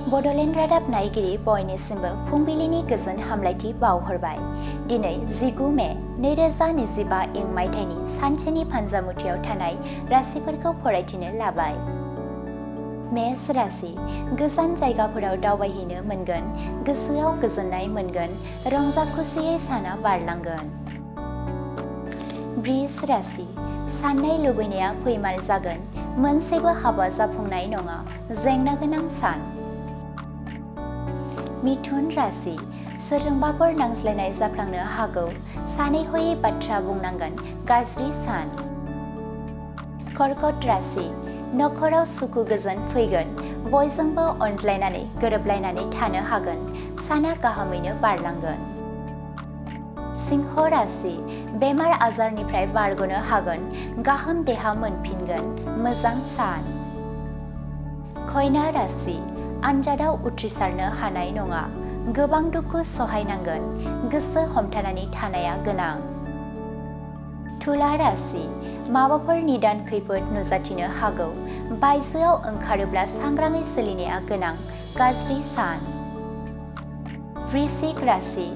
बड'लेण्ड रादाब नायगिरि बयनिसिमबो फुंबिलिनि गोजोन हामलायथि बावहरबाय। दिनै 19 मे 2025 इं मायथाइनि सानसेनि फानजामुथियाव थानाय राशिफोरखौ फरायथिनो लाबाय। मेष राशि गोजान जायगाफोराव दावबायहैनो मोनगोन, गोसोआव गोजोननाय मोनगोन, रंजा खुसियै साना बारलांगोन। वृष राशि साननाय लुबैनाया फैमाल जागोन, मोनसेबो हाबा जाफुंनाय नङा, जेंना गोनां सान। मिथुन राशि सोरजोंबाफोर नांज्लायनाय जाफ्लांनो हागौ, सानै हयै बाथ्रा बुंनांगोन, गाज्रि सान। कर्कट राशि नखराव सुखु गोजोन फैगोन, बयजोंबो अनज्लायनानै गोरोबलायनानै थानो हागोन, साना गाहामैनो बारलांगोन। सिंह राशि बेमार आजारनिफ्राय बारग'नो हागोन, गाहाम देहा मोनफिनगोन, मोजां सान। कन्या राशि आनजादाव उथ्रिसारनो हानाय नङा, गोबां दुखु सहायनांगोन, गोसो हमथानानै थानाया गोनां। तुला राशि माबाफोर निदान खैफोद नुजाथिनो हागौ, बायजोआव ओंखारोब्ला सांग्राङै सोलिनाया गोनां, गाज्रि सान। वृश्चिक राशि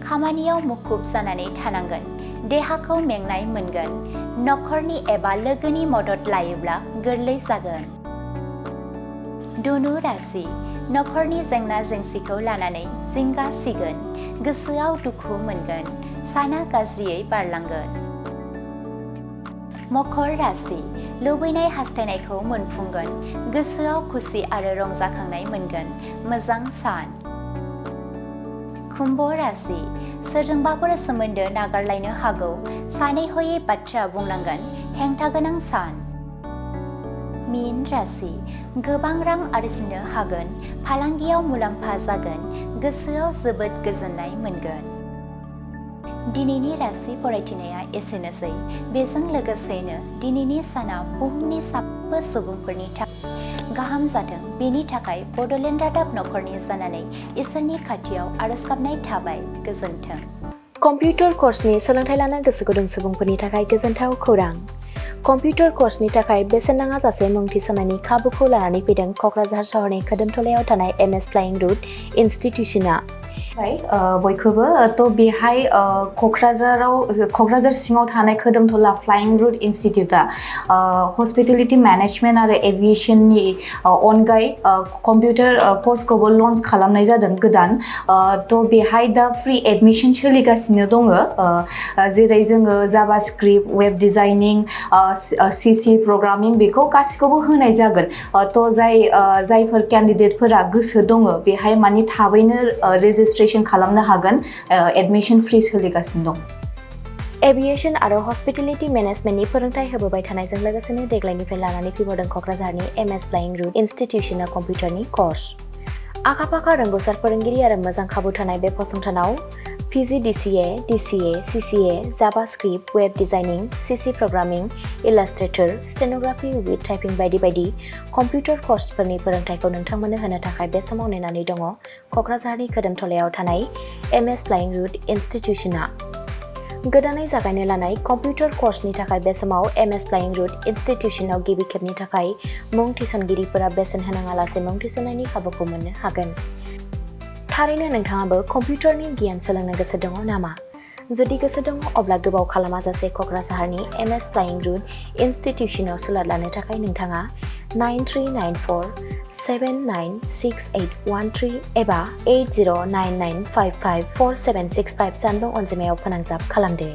खामानियाव मुखुब जानानै थानांगोन, देहाखौ मेंनाय मोनगोन, नखरनि एबा लोगोनि मदद लायोब्ला गोरलै जागोन। धनु राशि नखरनि जेंना जेंसिखौ लानानै जिंगा सिगोन, गोसोआव दुखु मोनगोन, साना गाज्रियै बारलांगोन। मकर राशि लुबैनाय हास्थायनायखौ मोनफुंगोन, गोसोआव खुसि आरो रंजाखांनाय मोनगोन, मोजां सान। कुम्भ राशि सोरजोंबाफोर सोमोन्दो नागारलायनो हागौ, सानै हयै बाथ्रा बुंनांगोन, हेंथा गोनां सान। मीन राशि गोबां रां आरजिनो हागोन, फालांगियाव मुलाम्फा जागोन, गोसोआव जोबोद गोजोननाय मोनगोन। दिनैनि राशि फरायथिनाया एसेनोसै। बेजों लोगोसेनो दिनैनि साना बुहुमनि साफ्रोमबो सुबुंफोरनि थाखाय गाहाम जाथों, बेनि थाखाय बड'लेण्ड रादाब नखरनि जानानै इसोरनि खाथियाव आरज गाबनाय थाबाय। गोजोन्थों। कम्पिउटार कर्सनि सोलोंथाइ लानो गोसो गुदुं सुबुंफोरनि थाखाय गोजोनथाव खौरां। कम्पिउटार कर्सनि थाखाय बेसेन नाङाजासे मुं थिसननायनि खाबुखौ लानानै फैदों क'क्राझार सहरनि खोदोमथलायाव थानाय MS फ्लाइं रुट इनस्टिट्यूशना। बयखौबो बेहाय क'क्राझार सिङाव थानाय खोदोमथला फ्लाइं रुट इनस्टिट्यूटआ हस्पिटेलिटी मेनेजमेन्ट आरो एभिएशननि अनगायै कम्पिउटार कर्सखौबो लन्च खालामनाय जादों गोदान। बेहाय दा फ्रि एडमिशन सोलिगासिनो दङ, जेरै जोङो JavaScript, web designing, CC programming बेखौ गासिखौबो होनाय जागोन। जायफोर केन्डिडेटफोरा गोसो दङ बेहाय माने थाबैनो रेजिस्ट्रेशन खालामनो हागोन, एडमिशन फ्रि सोलिगासिनो दं। एभिएशन आरो हस्पिटेलिटी मेनेजमेन्टनि फोरोंथाय होबोबाय थानायजों लोगोसेनो देग्लायनिफ्राय लानानै फैबावदों क'क्राझारनि MS फ्लाइं रुट इनस्टिट्यूशना कम्पिउटारनि कर्स। आखा-फाखा रोंग'सार फोरोंगिरि आरो मोजां खाबु थानाय बे फसंथानाव PG DCA, DCA, CCA, JavaScript, web designing, CC programming, illustrator, stenography with typing बायदि बायदि कम्पिउटार कर्सफोरनि फोरोंथायखौ नोंथांमोननो होनो थाखाय बे समाव नेनानै दङ क'क्राझारनि खोदोमथलायाव थानाय MS फ्लाइं रुट इनस्टिट्यूशना। गोदानै जागायनो लानाय कम्पिउटार कर्सनि थाखाय बे समाव MS फ्लाइं रुट इनस्टिट्यूशनाव गिबि खेबनि थाखाय मुं थिसनगिरिफोरा बेसेन होनाङालासे मुं थिसननायनि खाबुखौ मोननो हागोन। थारैनो नोंथाङाबो कम्पिउटारनि गियान सोलोंनो गोसो दङ नामा? जुदि गोसो दङ अब्ला गोबाव खालामाजासे क'क्राझारनि MS फ्लाइं रुट इनस्टिट्यूशनाव सोलों लानो थाखाय नोंथाङा 9394 796813 एबा 8099554765 जानबुं अनजिमायाव फोनांजाब खालामदो।